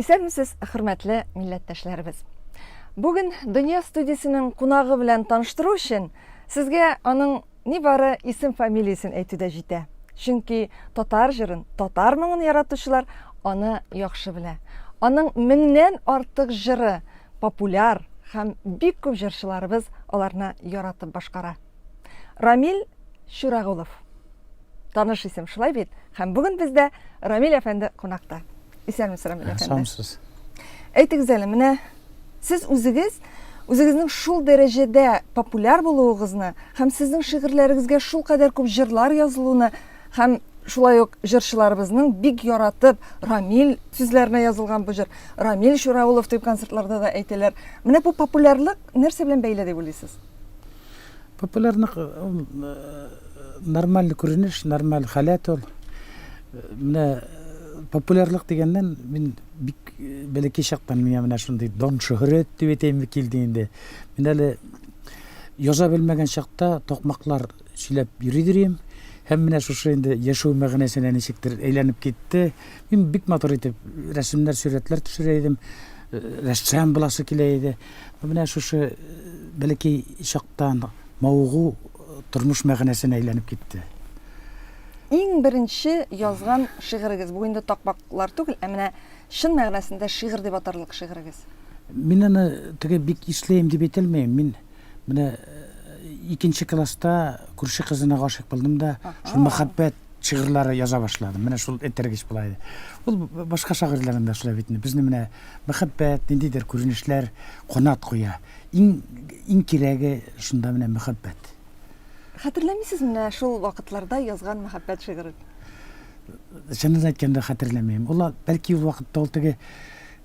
Исәнмесез, хөрмәтле милләттәшләребез. Бүген Дөнья студиясенең кунагы белән таныштыру өчен сезгә аның нибары исем-фамилиясен әйтү дә җитә. Чөнки татар җырын, татар моңын яратучылар аны яхшы белә. Аның меңнән артык җыры популяр һәм бик күп җырчыларыбыз аларны яратып башкара. Рамил Чурагулов. Таныш исем, шулай бит? Һәм бүген бездә Рамил әфәнде кунакта. Исәнмесез, Рамил әфәнде. Исәнмесез. Әйтегез әле, менә сез үзегез үзегезнең шул дәрәҗәдә популяр булуыгызны һәм сезнең шигырьләрегезгә шул кадәр күп җырлар язылуны һәм шулай ук җырчыларыбызның бик яратып Рамил сүзләренә язылган бу җыр Рамил Чураулов дип концертларда да әйтәләр. Менә бу популярлык нәрсә белән бәйле дип уйлыйсыз? Популярлык ул нормаль күренеш, нормаль халәт ул. Менә популярлык дигәннән мин бик бәләкәй чактан миңа менә шундый дан шөһрәт дип әйтәйемме килде инде. Мин әле яза белмәгән чакта такмаклар сөйләп йөри идем. Һәм менә шушы инде яшәү мәгънәсенә ничектер әйләнеп китте. Мин бик матур итеп рәсемнәр, сурәтләр төшерә идем. Рәссам буласы килә иде. Менә шушы бәләкәй чактан мавыгу тормыш мәгънәсенә әйләнеп китте. Иң беренче язган шигырегез, бу инде такмаклар түгел, ә менә чын мәгънәсендә шигырь дип атарлык шигырегез. Мин аны теге бик исләем дип әйтә алмыйм. Мин менә икенче класста күрше кызына гашыйк булдым да, шул мәхәббәт шигырьләре яза башладым. Менә шул этәргеч була иде. Ул башка шагыйрьләрнең дә шулай бит инде. Безне менә мәхәббәт, ниндидер күренешләр канат куя. Иң иң кирәге шунда менә мәхәббәт. Хәтерләмисез менә шул вакытларда язган мәхәббәт шигырен? Чынын әйткәндә хәтерләмим. Ул бәлки ул вакытта ул теге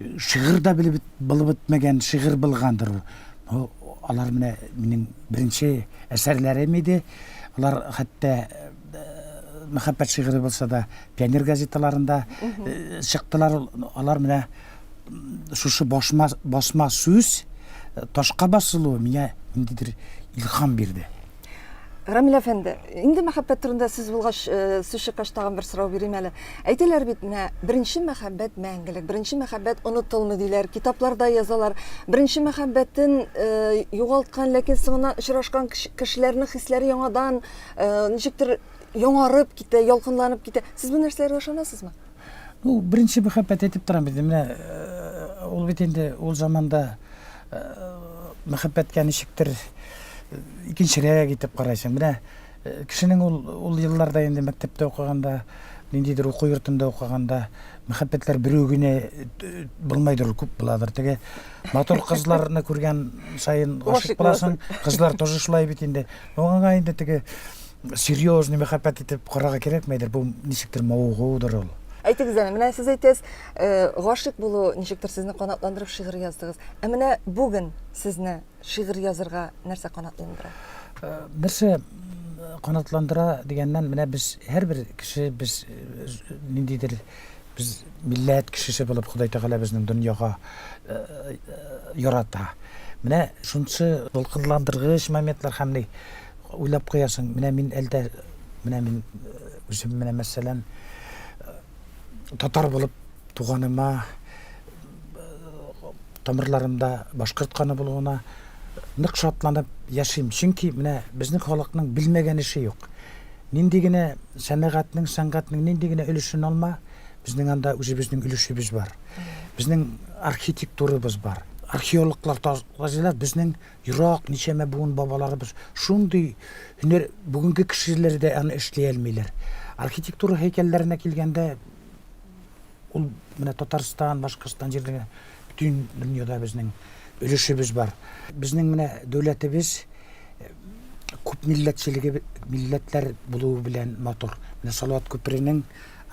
шигырь дә белеп булып бетмәгән шигырь булгандыр ул. Ну, алар менә минем беренче әсәрләрем иде. Алар хәтта мәхәббәт шигыре булса да, пионер газеталарында чыктылар. Алар менә шушы башма, басма сүз ташка басылуы миңа ниндидер илһам бирде. Рамил әфәнде, инде мәхәббәт турында сүз булгач, сүз чыккач тагын бер сорау бирим әле. Әйтәләр бит, менә беренче мәхәббәт мәңгелек, беренче мәхәббәт онытылмый диләр, китапларда язалар. Беренче мәхәббәтен югалткан, ләкин соңыннан очрашкан кешеләрнең хисләре яңадан ничектер яңарып китә, ялкынланып китә. Сез бу нәрсәләргә ышанасызмы? Ну, беренче мәхәббәт әйтеп торам бит. Менә ул бит инде ул заманда мәхәббәткә ничектер икенчерәк итеп карайсың. Менә кешенең ул ул елларда инде мәктәптә укыганда, ниндидер уку йортында укыганда мәхәббәтләр берү генә булмайдыр, күп буладыр. Теге матур кызларны күргән саен гашыйк буласың. Кызлар тоже шулай бит инде. Аңа инде теге серьезный мәхәббәт итеп карарга кирәкмәйдер, бу ничектер мавыгудыр ул. Әйтегез әле, менә сез әйтәсез, э, гашыйк булу ничектер сезне канатландырып шигырь яздыгыз. Ә менә бүген сезне шигырь язырга нәрсә канатландыра? Э, нәрсә канатландыра дигәннән, менә без һәрбер кеше без э, ниндидер без милләт кешесе булып Ходай Тәгалә безнең дөньяга ярата. Менә шунысы дулкынландыргыч моментлар һәм ни уйлап куясың, менә мин әлдә, менә мин үзем менә мәсәлән татар булып туганыма, тамырларымда башкорт каны булуына нык шатланып яшим. Чөнки менә безнең халыкның белмәгән эше юк. Нинди генә сәнәгатьнең, сәнгатьнең нинди генә өлешен алма, безнең анда үзебезнең өлешебез бар. Безнең архитектурабыз бар. Археологлар тазалар, безнең ерак ничәмә буын бабаларыбыз шундый һөнәр, бүгенге кешеләр дә аны эшли алмыйлар. Архитектура һәйкәлләренә килгәндә, ул менә Татарстан, Башкортстан җирлеге, бөтен дөньяда безнең өлешебез бар. Безнең менә дәүләтебез күп милләтчелеге, милләтләр булуы белән матур. Менә Салават күперенең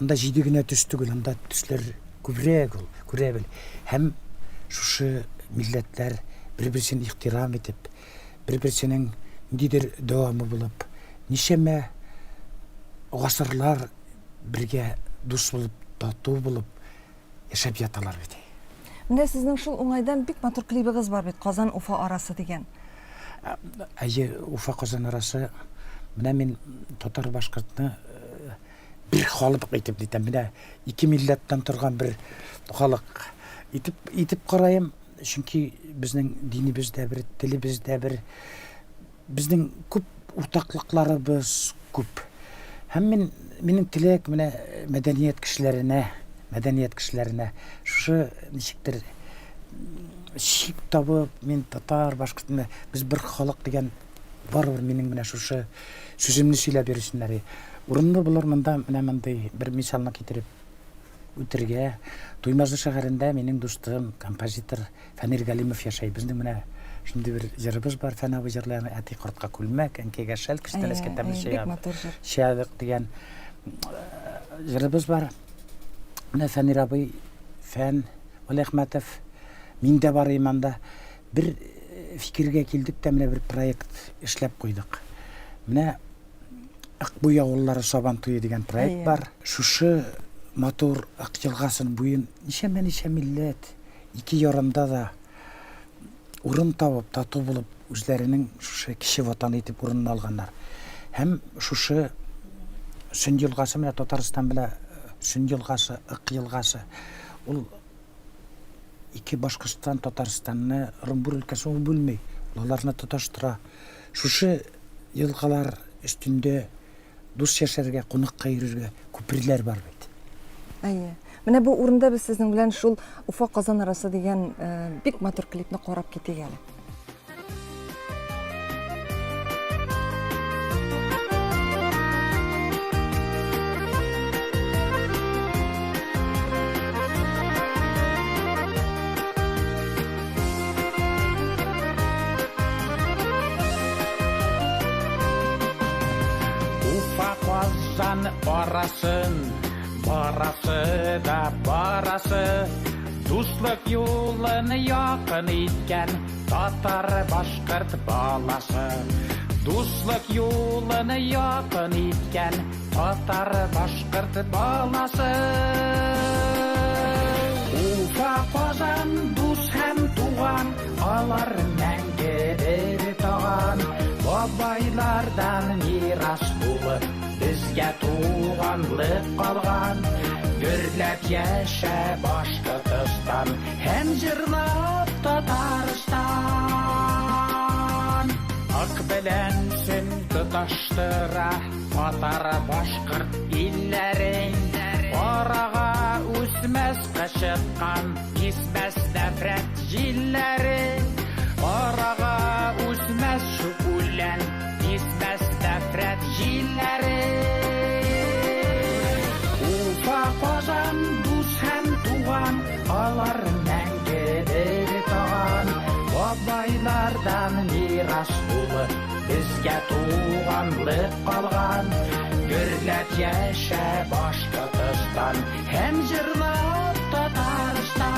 анда җиде генә төс түгел, анда төсләр күбрәк ул, күрә бел. Һәм шушы милләтләр бер-берсен ихтирам итеп, бер-берсенең ниндидер дәвамы булып, ничәмә гасырлар бергә дус булып, тату булып яшәп яталар бит. Менә сезнең шул уңайдан бик матур клибыгыз бар бит, Казан-Уфа арасы дигән. Әйе, Уфа-Казан арасы. Менә мин татар-башкортны бер халык итеп әйтәм. Менә ике милләттән торган бер халык. Итеп, итеп караем, чөнки безнең динебез дә бер, телебез дә бер. Безнең күп уртаклыкларыбыз күп. Һәм мин, минем теләк менә мәдәният кешеләренә, мәдәният кешеләренә шушы ничектер чик табып, мин татар, башкорт, менә без бер халык дигән барыбер минем менә шушы сүземне сөйләп йөрсеннәр. Урынлы булыр монда менә мондый бер мисалны китереп үтергә. Туймазы шәһәрендә минем дустым, композитор Фәнир Галимов яшәй. Безнең менә шундый бер җырыбыз бар, Фән абый җырлый аны, Әти кортка күлмәк, әнкәйгә шәл, күчтәнәчкә тәмле чәй Бик матур җыр. Чәй дигән җырыбыз бар. Менә Фәнир абый, Фән Вәлиәхмәтов, мин дә бар идем анда. Бер фикергә килдек тә, менә бер проект эшләп куйдык. Менә Акбуй авыллары Сабан туе дигән проект бар. Шушы матур Ак елгасын буен ничәмә-ничә милләт ике ярында да урын табып, тату булып, үзләренең шушы кече ватаны итеп урынын алганнар. Һәм шушы Сөн елгасы менә Татарстан белән Сөн елгасы, Ык елгасы, ул ике Башкортстан, Татарстанны, Ырынбур өлкәсен ул бүлми, ул аларны тоташтыра. Шушы елгалар өстендә дус яшәргә, кунакка йөрергә күперләр бар бит. Әйе. Менә бу урында без сезнең белән шул Уфа-Казан арасы дигән бик матур клипны карап китик әле. Уфа Казан арасын барасы да барасы Дуслык юлын якын иткән татар башкорт баласы Дуслык юлын якын иткән Татар, башкорт баласы. Уфа, Казан, дус һәм туган, алар мәңге бер таган. Бабайлардан мирас булып, безгә туганлык калган. Гөрләп яшә Башкортостан һәм җырлап Татарстан. Ак белән сөн тоташтыра. Татар, башкорт илләрен Арага үсмәс кычыткан, Кисмәс нәфрәт җилләре. Арага үсмәс чүп үлән, Кисмәс нәфрәт җилләре. Уфа, Казан, дус һәм туган, Алар мәңге бер таган. Бабайлардан мирас булып, Безгә туганлык калган, Гөрләп яшә Башкортостан һәм җырлап Татарстан.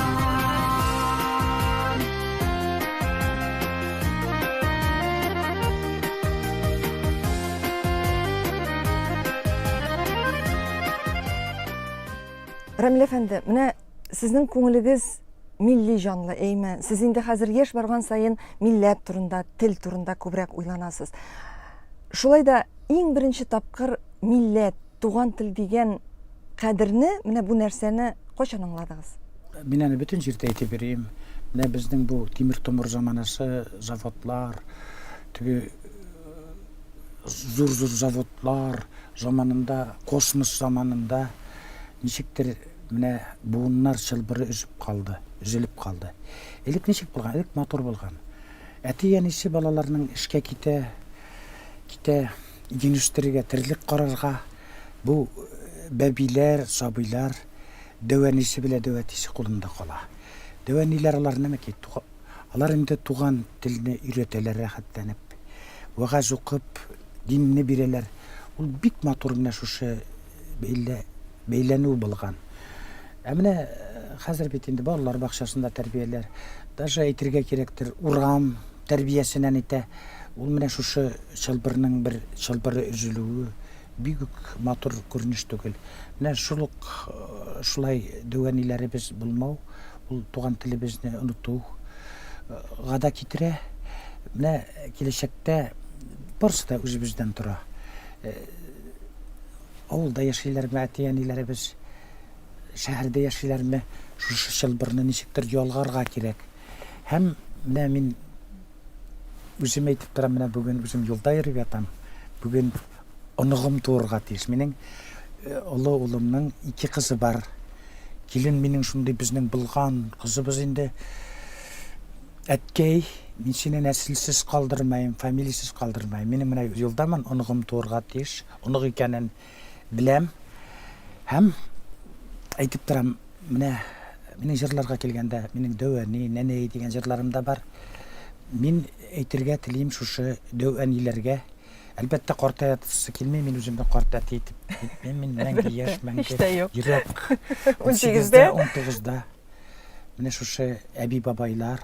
Рамил әфәнде, менә сезнең күңелегез милли җанлы, әйме? Сез инде хәзер яшь барган саен милләт турында, тел турында күбрәк уйланасыз. Шулай да иң беренче тапкыр милләт, туган тел дигән кадерне, менә бу нәрсәне кайчан аңладыгыз? Мин аны бөтен җирдә әйтеп йөрим. Менә безнең бу тимер-томыр заманасы, заводлар, теге зур-зур заводлар заманында, космос заманында ничектер Менә буыннар чылбыры өзеп калды, өзелеп калды. Элек ничек булган? Элек матур булган. Әти-әнисе балаларның эшкә китә, китә, иген үстерергә, терлек карарга. Бу э, бәбиләр, сабыйлар дәү әнисе белән дәү әтисе кулында кала. Дәү әниләр алар нәмәки, алар инде туган телне өйрәтәләр рәхәтләнеп. Вәгазь укып, динне бирәләр. Ул бик матур менә шушы бәйлә бәйләнү булган. Ә менә хәзер бит инде балалар бакчасында тәрбияләр, даже әйтергә кирәктер, урам тәрбиясеннән итә. Ул менә шушы чылбырның бер чылбыры өзелүе бик үк матур күренеш түгел. Менә шул ук шулай дәү әниләребез булмау, ул туган телебезне онытуга да китерә. Менә киләчәктә барысы да үзебездән тора. Авылда яшиләрме әти-әниләребез? шәһәрдә яшиләрме, шушы чылбырны ничектер ялгарга кирәк. Һәм менә мин үзем әйтеп торам, менә бүген үзем юлда йөреп ятам. Бүген оныгым туырга тиеш. Минем э, олы улымның ике кызы бар. Килен минем шундый безнең булган кызыбыз инде. Әткәй, мин сине нәселсез калдырмайм, фамилиясез калдырмайм. Минем менә юлдамын, оныгым туырга тиеш. Онык икәнен беләм. Һәм әйтеп торам, менә минем җырларга килгәндә, минем дәү әни, нәнәй дигән җырларым да бар. Мин әйтергә телим шушы дәү әниләргә. Әлбәттә, картаясы килми, мин үземне карт әти итеп әйтмим, мин мәңге яшь, мәңге йөрәк. 18-дә, 19-да. Менә шушы әби-бабайлар,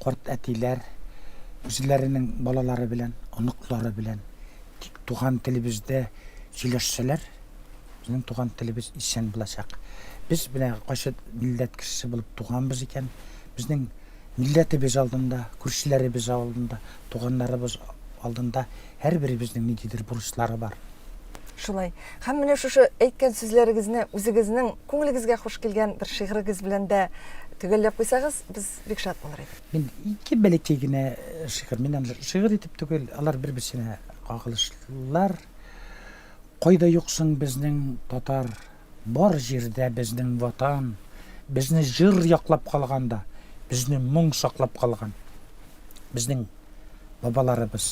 карт әтиләр үзләренең балалары белән, оныклары белән тик туган телебездә сөйләшсәләр, безнең туган телебез исән булачак. Без менә кайсы милләт кешесе булып туганбыз икән, безнең милләтебез алдында, күршеләребез алдында, туганнарыбыз алдында һәрберебезнең ниндидер бурычлары бар. Шулай. Һәм менә шушы әйткән сүзләрегезне үзегезнең күңелегезгә хуш килгән бер шигырегез белән дә төгәлләп куйсагыз, без бик шат булыр идек. Мин ике бәләкәй генә шигырь, мин аны шигырь итеп түгел, алар бер-берсенә кагылышлылар. Кайда юксың безнең татар, бар җирдә безнең ватан, безне җыр яклап калган да, безне моң саклап калган. Безнең бабаларыбыз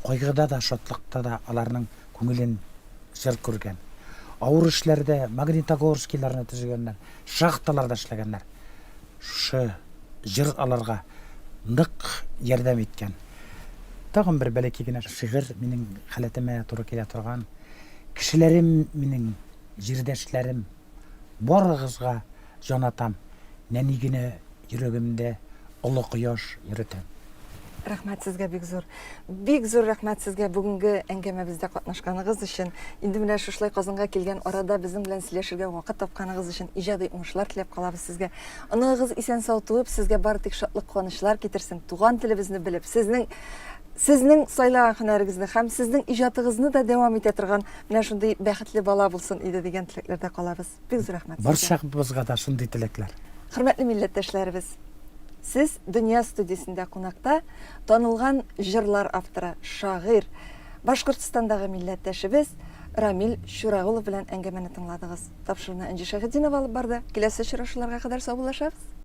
кайгыда да, шатлыкта да аларның күңелен җыр күргән. Авыр эшләрдә Магнитогорскийларны төзегәннәр, шахталарда эшләгәннәр. Шушы җыр аларга нык ярдәм иткән. Тагын бер бәләкәй генә шигырь минем халәтемә туры килә торган. Кешеләрем минем, җирдәшләрем, барыгызга җанатам, нәни генә йөрәгемдә олы кояш йөретәм. Рәхмәт сезгә бик зур. Бик зур рәхмәт сезгә бүгенге әңгәмәбездә катнашканыгыз өчен. Инде менә шушылай Казанга килгән арада безнең белән сөйләшергә вакыт тапканыгыз өчен иҗади уңышлар теләп калабыз сезгә. Оныгыгыз исән-сау туып, сезгә бары тик шатлык-куанычлар китерсен. Туган телебезне белеп, сезнең сезнең сайлаган һөнәрегезне һәм сезнең иҗатыгызны да дәвам итә торган менә шундый бәхетле бала булсын иде дигән теләкләрдә калабыз. Бик зур рәхмәт сезгә. Барчабызга да шундый теләкләр. Хөрмәтле милләттәшләребез, сез Дөнья студиясендә кунакта танылган җырлар авторы, шагыйрь, Башкортстандагы милләттәшебез Рамил Чурагулов белән әңгәмәне тыңладыгыз. Тапшыруны Энҗе Шәйхетдинова алып барды. Киләсе очрашуларга кадәр саубуллашабыз.